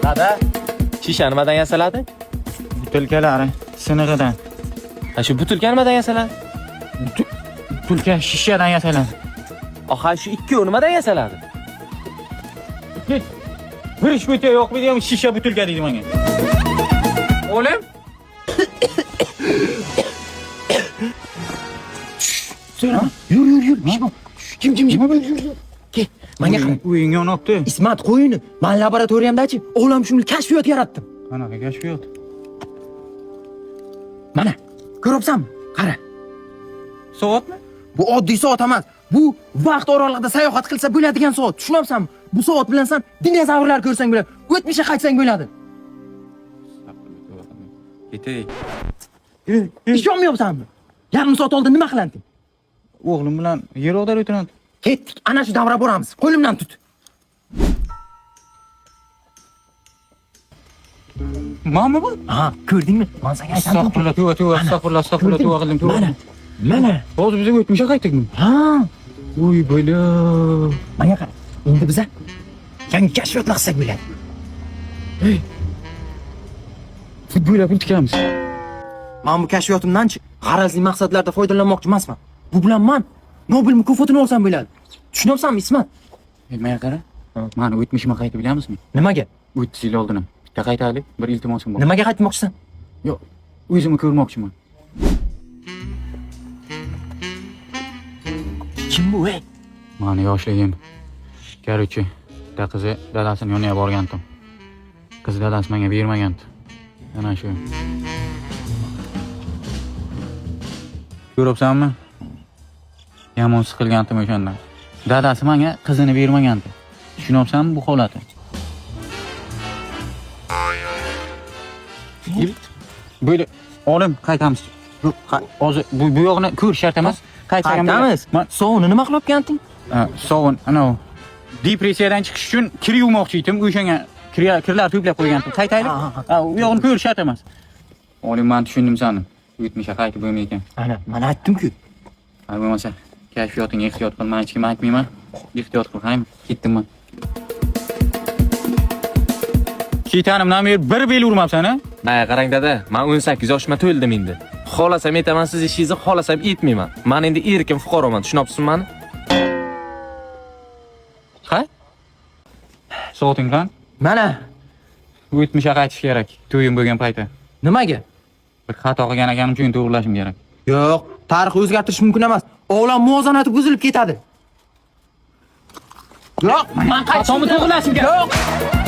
Dada, shisha nimadan yasaladi? Butilkalari sinig'idan. Ha, shu butilka nimadan yasaladi? Butilka shishadan yasaladi. Ha, shu ikkovi nimadan yasaladi? Bir ish butilka yo'qmi deyman, shisha butilka deydi menga. O'g'lim? Yur yur yur. Pishma. Jim jim jim. Yur yur. Kel. Menga qara. Uying yonibdi. Ismat qo'yini. Men laboratoriyamdachi olamshumul kashfiyot yaratdim. Qanaqa kashfiyot? Mana, ko'ryapsanmi? Qara. Soatmi? Bu oddiy soat emas. Bu vaqt oralig'ida sayohat qilsa bo'ladigan soat. Tushunyapsanmi? Bu soat bilan san dinozavrlar ko'rsang bo'ladi. O'tmishga qaytsang bo'ladi. Ketay. Ishonmayapsanmi? Yarim soat oldin nima qilanding? O'g'lim bilan yer ag'darib o'tiradi. Ketdik, ana shu davra boramiz. Qo'limdan tut. Manmi bu? Ha, ko'rdingmi? Men senga aytadim. Astag'firullah, tavba, tavba, astag'firullah, astag'firullah, tavba qildim, tavba. Mana, mana. Hozir biz o'tmishga qaytdikmi? Ha, Uy, bo'la. menga qara. Endi biza yangi kashfiyotlar qilsak bo'ladi. Futbolga pul tikamiz. Men bu kashfiyotimdanchi g'arazli maqsadlarda foydalanmoqchi emasman. Bu bilan man Nobel mukofotini olsam bo'ladi. Tushunyapsanmi, Ismat? Menga qara. Mani o'tmishimga qaytib bilamizmi? Nimaga? 30 yil oldin. Bitta qaytaylik, bir iltimosim bor. Nimaga qaytmoqchisan? Yo'q, o'zimni ko'rmoqchiman. Kim bu, ey? Mani yoshligim. Короче, bitta qizi dadasini yoniga borgandim. Qiz dadasi menga bermagandi. Ana shu. Ko'ryapsanmi? Yomon siqilgandim o'shanda. Dadasi menga qizini bermagandi. Tushunyapsanmi bu holatni? Böyle olim qaytamiz. Hozir bu yoqni ko'r shart emas. Qaytsak ham bo'ladi. Qaytamiz. Sovuni nima qilib olganding? Sovun, ana u. Depressiyadan chiqish uchun kir yuvmoqchi edim, o'shanga kirlar to'plab qo'ygandim. Qaytaylik. Ha, Ha, u yoqni ko'r shart emas. Olim, men tushundim seni. O'tmishga qaytib bo'lmaydi ekan. Ana, mana aytdim-ku. Ha, bo'lmasa kashfiyotingga ehtiyot qil, men hech kimga aytmayman. Ehtiyot qil, haymi? Ketdim men. Ketanimdan beri bir bel urmabsan, a? Mana qarang dada, men 18 yoshimga to'ldim endi. Xohlasam aytaman siz ishingizni, xohlasam aytmayman. Men endi erkin fuqaroman, tushunyapsizmi mani? Ha? Soating qani? Mana, O'tmishga qaytish kerak. To'yim bo'lgan payti. nimaga? Bir xato qilgan ekanim uchun to'g'rilashim kerak. Yo'q, tarixni o'zgartirish mumkin emas. Olam muvozanati buzilib ketadi. Yo'q, men qaytishim Xatomni to'g'rilashim kerak. Yo'q.